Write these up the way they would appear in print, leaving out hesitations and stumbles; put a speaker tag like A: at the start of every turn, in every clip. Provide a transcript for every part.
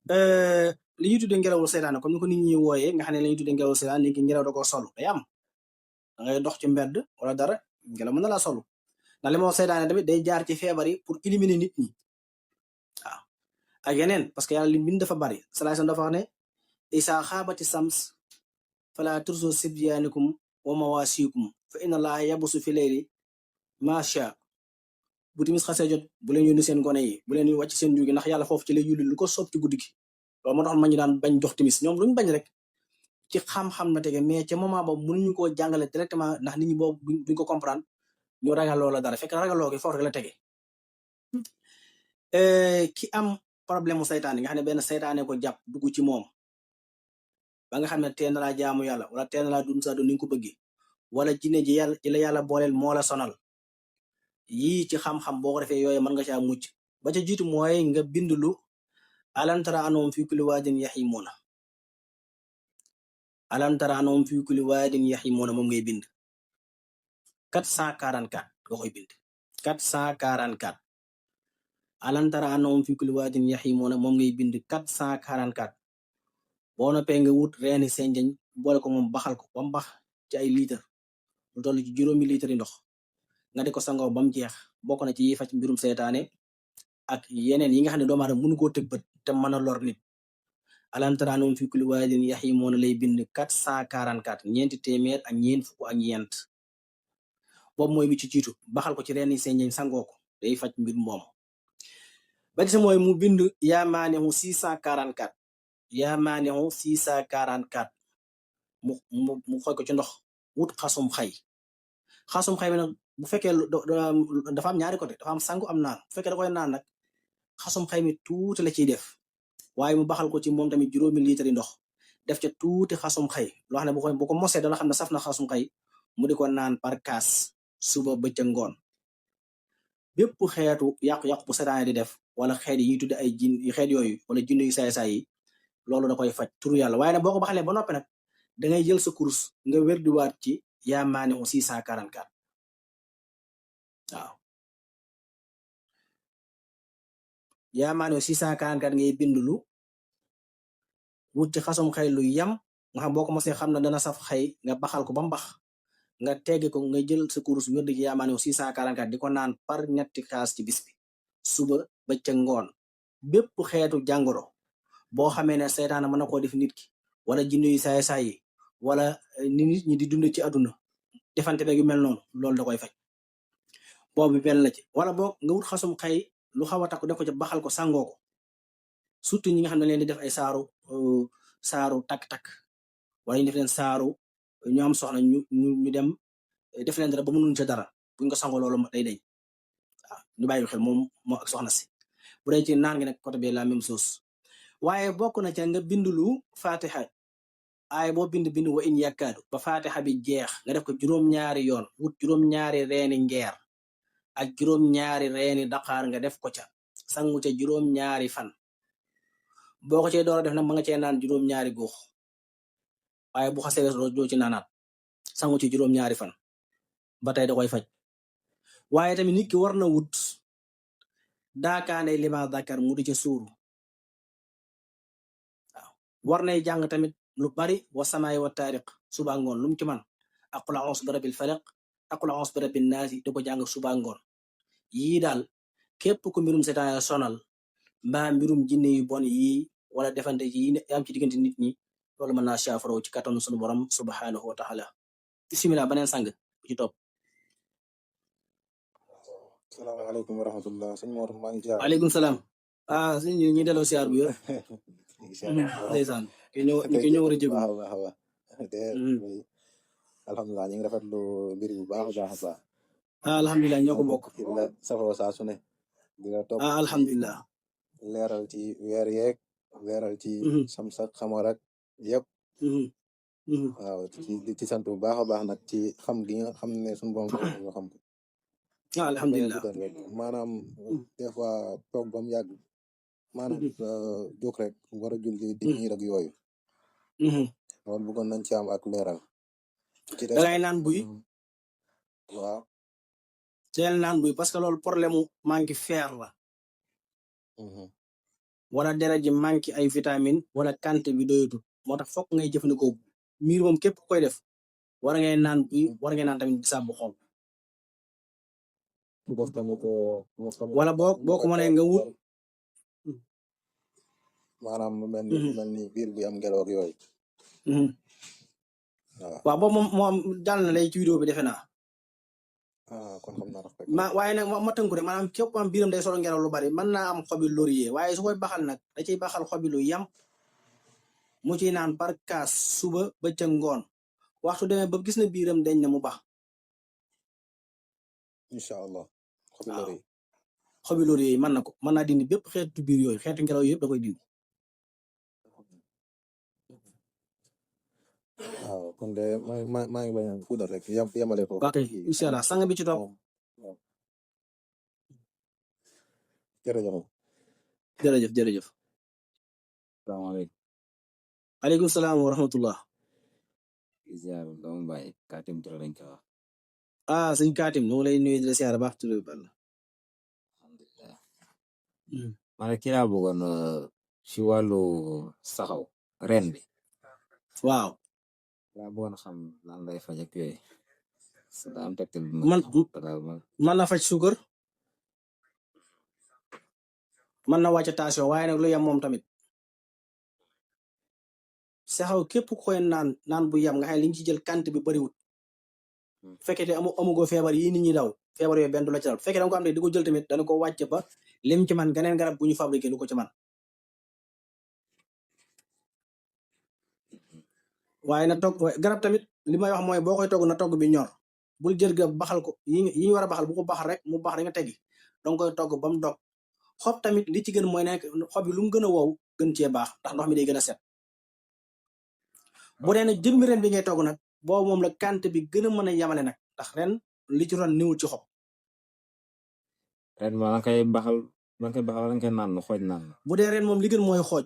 A: li ñuy tuddee ngelawul seytaane comme ni ko nit ñi wooyee nga xam ne la ñuy tuddee ngelawul seytaane nit ki ngelaw da koo solu day am da ngay dox ci mbedd wala dara ngelaw mën na laa solu ndax li ma wax seytaane tamit day jaar ci feebar yi pour éliminer nit ñi waaw ak yeneen parce que yàlla li bind dafa bari salaay sam dafa wax ne isa xaabati sams fala tursu sibyaanikum wa mawasikum fa inna allaha yabusu fi leyli masha bu timis xasee jot bu leen yónni seen gone yi bu leen wàcc seen jur gi ndax yàlla foofu ci lay yulli lu ko soob ci guddi gi loolu moo tax ma ñu daan bañ jox timis ñoom luñ bañ rek ci xam-xam na tege mais ca moment boobu mënuñu koo jàngale directement ndax nit ñi boobu duñ ko comprendre ñu ragal loola dara fekk ragaloo gi foofu rek la tege ki am problème mu saytaane nga xam ne benn saytaane ko jàpp dugg ci moom ba nga xam ne teel na laa jaamu yàlla wala teel na laa dund sa dund ni nga ko bëggee wala jinne ji yàlla ji la yàlla booleel moo la sonal yii ci xam-xam boo ko defee yooyu mën nga caa mucc ba ca jiitu mooy nga bindlu alam tara annahum fi kulli waadin yahimuuna alam tara annahum fi kulli waadin yahimuuna moom ngay bind 444 nga koy bind 444 alam tara annahum fi kulli waadin yahimuuna moom ngay bind 444 boo noppee nga wut reeni senjañ boole ko moom baxal ko ba mu bax ci ay litre lu toll ci 5 litre yi ndox nga di ko sangoo ba mu jeex bokk na ci yi faj mbirum seytaane ak yeneen yi nga xam ne doomu aadama mënu koo tëg bët te mën a lor nit alam tara annahum fi kulli waadin yahimuuna lay bind 444 ñeenti téeméer ak ñeent fukk ak ñeent boobu mooy bi ci jiitu baxal ko ci reeni senjañ sangoo ko day faj mbir moom ba gis mooy mu bind yaa maanihu 644 yaa maanihu 644 mu xoy ko ci ndox wut xasum xay bi nag bu fekkee dafa am ñaari côté dafa am sangu am naan bu fekkee da koy naan nag xasum xay mi tuuti la ciy def waaye mu baxal ko ci moom tamit 5 litre yi ndox def ca tuuti xasum xay loo xam ne bu ko mosee dana xam ne saf na xasum xay mu di ko naan par kaas suba bëccëg ngoon bépp xeetu yàqu-yàqu bu seytaane di def wala xeet yi ñuy tudde ay jin xeet yooyu wala jinne yu saay-saay yi loolu da koy faj turu yàlla waaye nag boo ko baxalee ba noppi nag da ngay jël sa course nga wér di waat ci yaa maanihu 644 waaw yaa maanihu 644 ngay bindlu wut ci xasum xay lu yam nga xam boo ko mosee xam ne dana saf xay nga baxal ko ba mbax nga tegge ko nga jël sa course wér di ci yaa maanihu 644 di ko naan par ñetti kaas ci bis bi suba ba ca ngoon bépp xeetu jàngoro boo xamee ne seytaane mën na koo def nit ki wala jinne yu saay-saay yi wala nit ñi di dund ci àdduna defante beeg yu mel noonu loolu da koy faj boobu benn la ci wala boog nga wut xasum xay lu xaw a takku def ko ca baxal ko sangoo ko surtout ñi nga xam ne leen di def ay saaru takk-takk wala ñu def leen saaru ñu am soxna ñu dem def leen dara ba mënuñ ca dara buñ ko sangoo loolu day day waaw ñu bàyyi xel moom moo ak soxna si bu dee ci naan gi nag côté bi la même chose waaye bokk na ca nga bindlu fatiha aay boo bind wa in yàkkaadu ba fatiha bi jeex nga def ko juróom-ñaari yoon wut juróom-ñaari reeni ngeer ak juróom-ñaari reeni daqaar nga def ko ca sangu ca juróom-ñaari fan boo ko cee door a def nag ma nga cee naan juróom-ñaari góox waaye bu xasee doo ci naanaat sangu ci juróom-ñaari fan ba tey da koy faj waaye tamit nit ki war na wut daakaane lima dakar mu di ca suuru waaw war nay jàng tamit lu bari wa samaay wa taariq suba ngoon lu mu ci man aqul a'uuzu bi rabbil falaq aqul a'uuzu bi rabbin naas di ko jàng suba ngoon yii daal képp ku mbirum seytaane sonal mbaa mbirum jinne yu bon yii wala defante yi am ci diggante nit ñi loolu mën naa saafara ci kattanu sunu borom subhanahu wa taala bismillah beneen sang bu ci topp.
B: salaamaaleykum wa rahmatullah sëñ Mor maa ngi jaar.
A: waaleykum salaam. sëñ ñi delloo siyaar bu yor. ndeysaan ki ñëw war a jégu.
B: waaw alhamdulilah ñu ngi rafetlu mbir bu baax a baax a baax.
A: alhamdulilah ñoo ko bokk.
B: la safoo saa su ne. di la topp
A: alhamdulilah.
B: leeral ci weer yeeg leeral ci samsak xamar ak yëpp. waaw ci sant bu baax a baax nag ci xam gi nga xam ne suñu borom nga xam ko.
A: alhamdulilah
B: maanaam des fois toog ba mu yàgg. maanaam jóg rek war a julli di ñiir ak yooyu. loolu bëggoon nañ ci am ak leeral.
A: da ngay naan buy.
B: waaw.
A: teel naan buy parce que loolu problème mu manque fer la. wala deret ji manqué ay vitamine wala quantité bi doyatul moo tax fokk ngay jëfandikoo miir moom képp koy def war ngay naan tamit bisaab bu xonq wala boo ko mënee nga wut
B: maanaam mu mel ni biir bu am ngelaw ak yooyu
A: waaw boobu moom jàll na lay ci vidéo bi defe naa
B: kon xam naa
A: waaye nag ma tënku rek maanaam képp am biiram day solo ngelaw lu bari mën naa am xobi laurier waaye su koy baxal nag da ciy baxal xobi lu yam mu ciy naan par kaas suba ba ca ngoon waxtu demee ba gis na biiram dañ ne mu bax
B: incha allah
A: xobi laurier yi mën na ko mën naa dindi bépp xeetu biir yooyu xeetu ngelaw yëpp da koy dindi
B: waaw kon de maa ngi bañ a puudar rek yamale ko
A: ok incha allah sang bi ci topp jërëjëf
C: salaamaaleykum
A: aleykum salaam wa rahmatullah
C: ziar doomu baay Katim Touré lañ ko wax
A: sëñ Katim ñu ngi lay nuyu di la siyaar baax tudd bal
C: alhamdulilah man kii laa bëggoon si wàllu saxaw ren bi
A: waaw
C: laa bëggoon xam lan lay faj ak yooyu daa am tegtal
A: man na faj suukar mën na wàcc tension waaye nag lu yem moom tamit saxaw képp koy naan bu yem nga xam ne li ñu ci jël quantité bi bariwul fekkee te amugoo feebar yi nit ñi daw feebar yooyu benn du la ci dal fekkee danga ko am ne di ko jël tamit dana ko wàcc ba lim ci man geneen garab bu ñu fabriqué du ko ci man waaye na togg garab tamit li may wax mooy boo koy togg na togg bi ñor bul jël garab baxal ko yi ñu war a baxal bu ko baxal rek mu bax rek nga teggi danga koy togg ba mu dog xob tamit li ci gën mooy nekk xob yi lu mu gën a wow gën cee baax ndax ndox mi day gën a set bu dee nag jëmmi ren bi ngay togg nag boobu moom la quantité bi gën a mën a yamale nag ndax ren li ci ron niwul ci xob
C: ren ma la koy baxal la nga koy naan xooj naan
A: bu dee ren moom li gën mooy xooj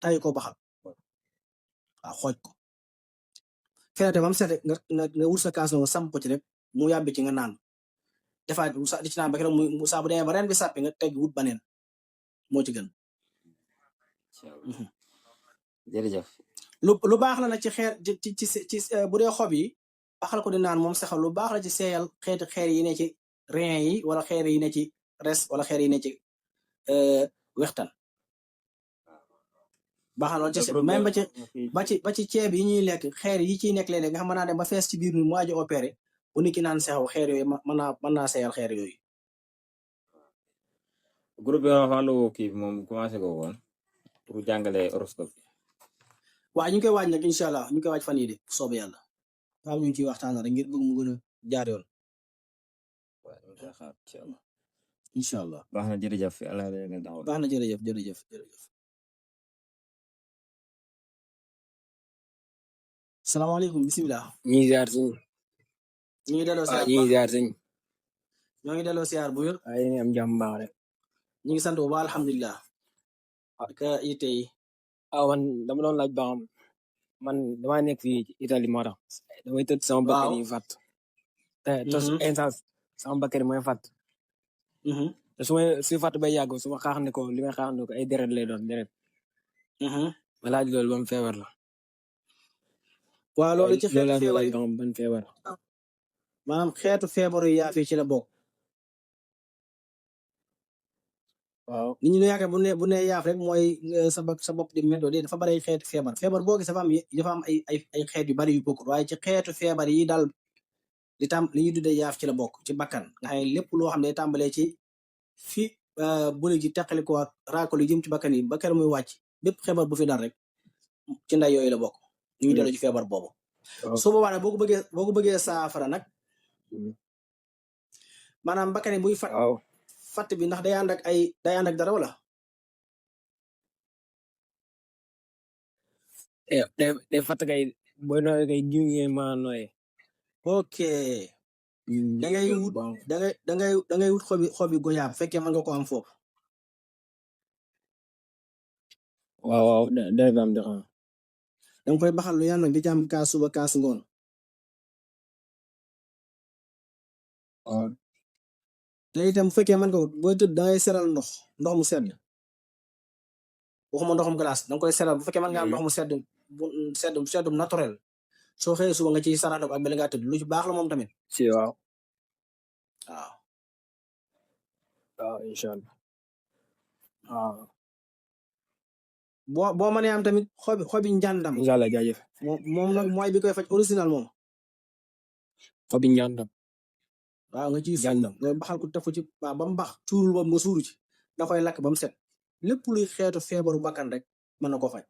A: tay ko baxal waaw xooj ko fenete bam set nga wut sa kaas nga samp ko ci rek mu yàbbi ci nga naan defaat di ci naan ba keroog mu saa bu demee ba ren bi sàppi nga teg wut baneen moo ci gën
C: jërëjëf
A: lu baax la nag ci xeer ci bu dee xob yi baxal ko di naan moom saxal lu baax la ci seeyal xeeti xeer yi ne ci rein yi wala xeer yi ne ci res wala xeer yi ne ci wextan baaxal loolu ci même ba ci ceeb yi ñuy lekk xeer yi ciy nekk léeg-léeg nga xam mën naa dem ba fees ci biir ni mu waaj a opéré bu nit ki naan saxaw xeer yooyu mën naa seeyal xeer yooyu
C: groupe bi nga wàllu kii bi moom commencé ko woon pour jàngale horoscope
A: waaw ñu ngi koy waaj nag incha allah ñu ngi koy waaj fan yii de soobee yàlla waaw ñu ngi ciy waxtaan rek ngir bëgg mu gën a jaar yoon incha allah
C: baax na jërëjëf
A: baax na jërëjëf salaamaaleykum bisimilah.
D: ñu ngi ziar sëñ.
A: ñu ngi delloo siyaar
D: ñu ngi ziar sëñ.
A: ñoo ngi delloo siyaar bu wér.
D: waaye ñu am jàmm baax rek.
A: ñu ngi sant bu baax alhamdulilah. ak ite yi.
D: man dama doon laaj ba xam man damaa nekk fii ci Italie moo tax. damay tëdd sama bakkan yi fàtt. te instance sama bakkan yi mooy fàtt. te su fàtt bay yàgg su ma xaax ne ko li may xaax ne ko ay deret lay doon deret. ma laaj loolu ba mu feebar la.
A: waaw loolu ci xeetu feebar yi
D: ban feebar.
A: maanaam xeetu feebar yu yaa fi ci la bokk.
D: waaw
A: nit ñi ñu yaakaar bu ne yaaf rek mooy sa bopp di météo de dafa bari xeetu feebar boo gis dafa am ay xeet yu bari yu bokkul waaye ci xeetu feebar yi daal li ñuy tuddee yaaf ci la bokk ci bakkan nga xam ne lépp loo xam ne tàmbalee ci fi buli ji teqali ko ak raakol yi jëm ci bakkan yi ba keroog muy wàcc bépp feebar bu fi dal rek ci nday yooyu la bokk. ñu ngi dellu ci feebar boobu. su boobaa nag boo ko bëggee saafara nag maanaam bakkan yi buy fatt bi ndax day ànd ak dara wala.
D: day fatt kay booy nooyee kay jiw ngeen maa nooyee.
A: ok. da ngay wut xobi goyaab fekkee mën nga ko am foofu.
D: waaw day am de xam.
A: danga koy baxal lu yàlla nag di ci am kaas suba kaas ngoon.
D: waaw.
A: te itam bu fekkee mën nga ko booy tëdd dangay seral ndox mu sedd. waxuma ndoxum glace danga koy seral bu fekkee mën nga am ndox mu sedd naturel soo xëyee suba nga ciy sarax ak bala ngaa tëdd lu ci baax la moom tamit.
D: si waaw.
A: waaw.
D: waaw incha allah. waaw.
A: boo mënee am tamit xobi njàndam.
D: incha allah jaajëf.
A: moom nag mooy bi koy faj original moom.
D: xobi njàndam.
A: waaw nga ciy njàndam nga baxal ko def ko ci ba mu bax cuurul boobu nga suuru ci da koy lakk ba mu set lépp luy xeetu feebaru bakkan rek mën na ko faj.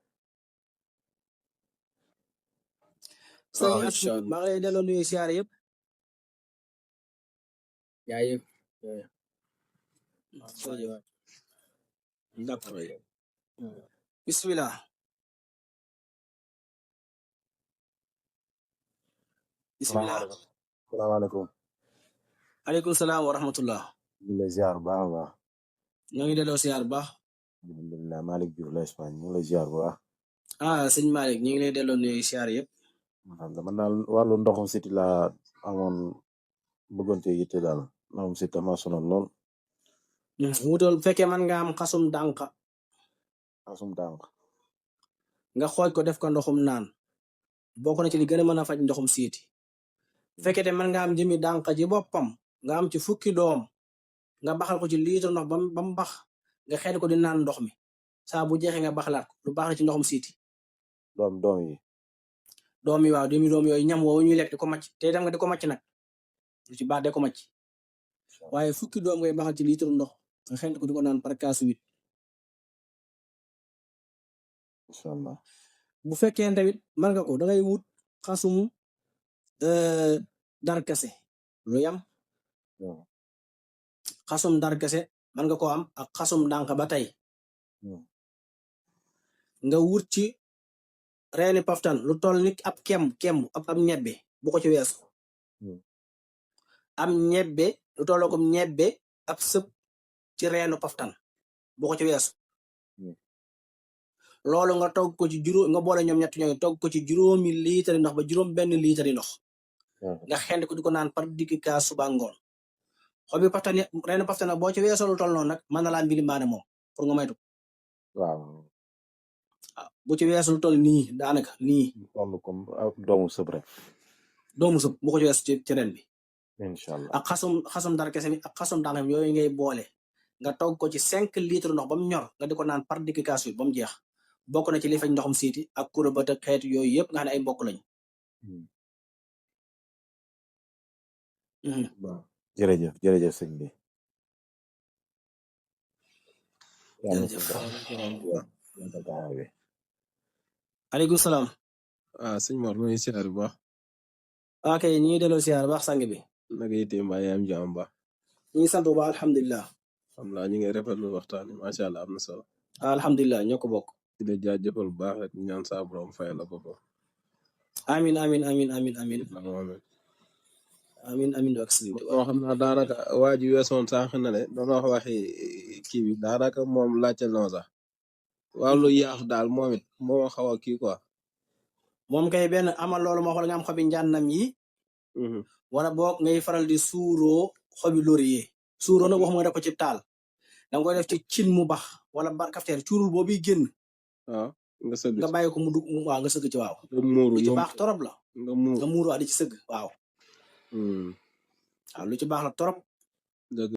D: waaw incha allah
A: maa ngi lay delloo nuyu siyaare yëpp.
D: jaajëf.
A: d'accord. bismillah. bismillah.
B: salaamaaleykum.
A: aleykum salaam wa rahmatullah.
B: ñu ngi lay ziar bu baax a baax.
A: ñoo ngi delloo siyaar bu baax.
B: alhamdulilah Malick Diouf la Espagne ñu ngi lay ziar bu baax.
A: sëñ Malick ñu ngi lay delloo nuyu siyaare yëpp.
B: man daal wàllu ndoxum siti laa amoon bëggoon cee yitte daal ndoxum siti ma sonal lool.
A: wutal bu fekkee man nga am xasum dànq.
B: xasum dànq.
A: nga xooj ko def ko ndoxum naan bokk na ci li gën a mën a faj ndoxum siiti. bu fekkee te man nga am jëmi dànq ji boppam nga am ci fukki doom nga baxal ko ci litre ndox ba mu bax nga xeet ko di naan ndox mi saa bu jeexee nga baxalaat ko lu baax la ci ndoxum siiti.
B: doom yi.
A: doom yi waaw doom yooyu ñam woowu ñuy lekk di ko màcc te itam nga di ko màcc nag lu ci baax de ko màcc waaye fukki doom ngay baxal ci litre ndox nga xeet ko di ko naan par kaasu 8.
B: incha allah.
A: bu fekkee tamit mën nga ko dangay wut xasum darkase lu yam. xasum darkase mën nga ko am ak xasum dànk ba tey. nga wut ci reeni paftan lu toll ni ab kem ab ñebbe bu ko ci weesu. am ñebbe lu tolloo ko ñebbe ab sëb ci reenu paftan bu ko ci weesu. loolu nga togg ko ci nga boole ñoom ñett ñooy togg ko ci juróomi liitari ndox ba juróom benn liitari ndox. nga xend ko di ko naan par digg kaas suba ngoon. xobi paftan reenu paftan nag boo ci weesoo lu toll noonu nag mën na laa mbiri mbaane moom pour nga maytu.
B: waaw.
A: bu ci weesu lu toll nii daanaka nii.
B: toll comme doomu sëb rek.
A: doomu sëb bu ko ci weesu ci ren bi.
B: incha allah
A: ak xasum dara kese mi ak xasum dànk yooyu ngay boole nga togg ko ci 5 litres ndox ba mu ñor nga di ko naan par digg kaas ba mu jeex bokk na ci li faj ndoxum siiti ak kurabët ak xeetu yooyu yëpp nga xam ne ay mbokk lañ.
B: jërëjëf sëñ bi.
A: aleykum salaam.
E: sëñ Mor ma ngi siyaar bu baax.
A: ok ñu ngi delloo siyaar baax sang bi.
E: naka yitte mbaa yaa am jàmm baax.
A: ñu ngi sant bu baax alhamdulilah.
E: alhamdulilah ñu ngi rafetlu waxtaan bi macha allah am na solo.
A: alhamdulilah ñoo ko bokk.
E: di la jaajëfal bu baax rek ñaan saa borom fay la boppam.
A: amin
E: xam naa daanaka waa ji weesoon sànq na ne doon wax waxi kii bi daanaka moom laajte na sax wàllu yaax daal moom it moo xaw a kii quoi.
A: moom kay benn amal loolu moo xool nga am xobi njànnam yi. wala boog ngay faral di suuroo xobi laurier. suuroo nag waxuma nga def ko ci taal. danga koy def ci cin mu bax wala kafteer cuurul boobu génn.
E: waaw nga sëgg
A: nga bàyyi ko mu dugg waaw nga sëgg ci waaw.
E: nga muuru
A: lu ci baax torop la.
E: nga muuru
A: di ci sëgg waaw. waaw lu ci baax la torop.
E: dëgg